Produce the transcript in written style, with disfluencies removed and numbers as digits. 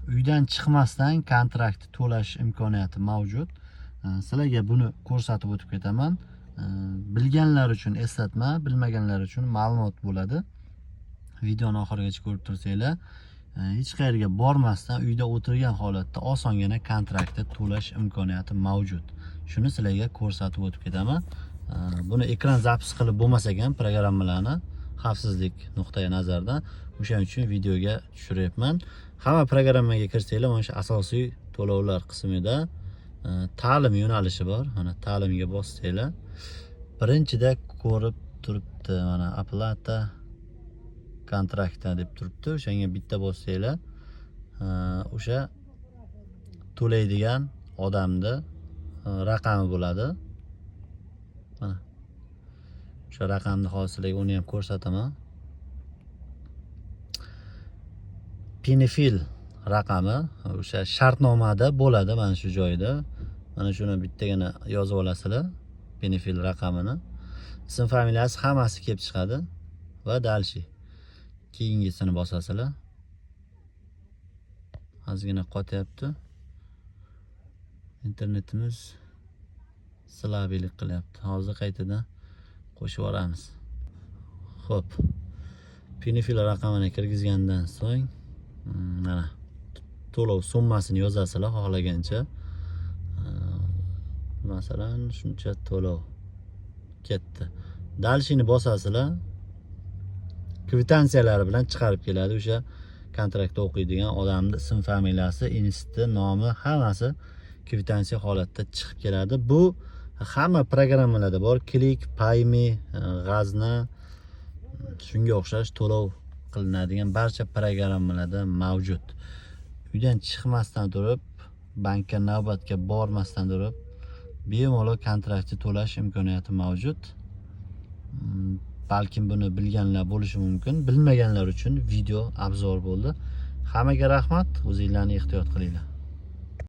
Uydan chiqmasdan kontrakt to'lash imkoniyati mavjud. Sizlarga buni ko'rsatib o'tib ketaman. Bilganlar uchun eslatma, bilmaganlar uchun ma'lumot bo'ladi. Videoni oxirigacha ko'rib tursanglar, hech qayerga bormasdan uyda o'tirgan holatda osongina kontraktni to'lash imkoniyati mavjud. Shuni sizlarga ko'rsatib o'tib ketaman. Buni ekran запись qilib bo'lmas ekan programmalarni, xavfsizlik nuqtai nazaridan, o'shaning uchun videoga tushiryapman. Hamma programmaga kirsanglar, mana shu asosiy to'lovlar qismida ta'lim yo'nalishi bor. Mana, ta'limga bossanglar, birinchida ko'rib turibdi, mana, "Оплата контракта" deb turibdi. O'shanga bitta bossanglar, o'sha to'laydigan odamni raqami bo'ladi. Mana o'sha raqamni hozir sizlarga uni ham ko'rsataman. ПИН-ФИЛ raqami o'sha shartnomada bo'ladi, mana shu joyda. Mana shuni bittagina yozib olasizlar, ПИН-ФИЛ raqamini. Ism, familiyasi, hammasi kelib chiqadi va дальше, keyingisini bosasizlar. Ozgina qotyapti. Internetimiz слабый lik qilyapti. Hozir qaytadan qo'shib yuboramiz. Xo'p. ПИН-ФИЛ raqamini kirgizgandan so'ng, mana, to'lov summasini yozasizlar xohlagancha. Masalan, shuncha to'lov ketdi. Дальше ni bosasizlar. Kvitansiyalar bilan chiqarib keladi. O'sha kontraktda o'qiydigan odamni ism, familiyasi, instituti, nomi, hammasi kvitansiya holatda chiqib keladi. Bu hamma programmalarda bor. Click, Payme, G'azna, shunga o'xshash to'lov qilinadigan barcha programmalarda mavjud. Uydan chiqmasdan turib, bankka navbatga bormasdan turib, bemalol kontraktni to'lash imkoniyati mavjud. Balkim buni bilganlar bo'lishi mumkin. Bilmaganlar uchun video обзор bo'ldi. Hammaga rahmat, o'zinglarni ehtiyot qilinglar.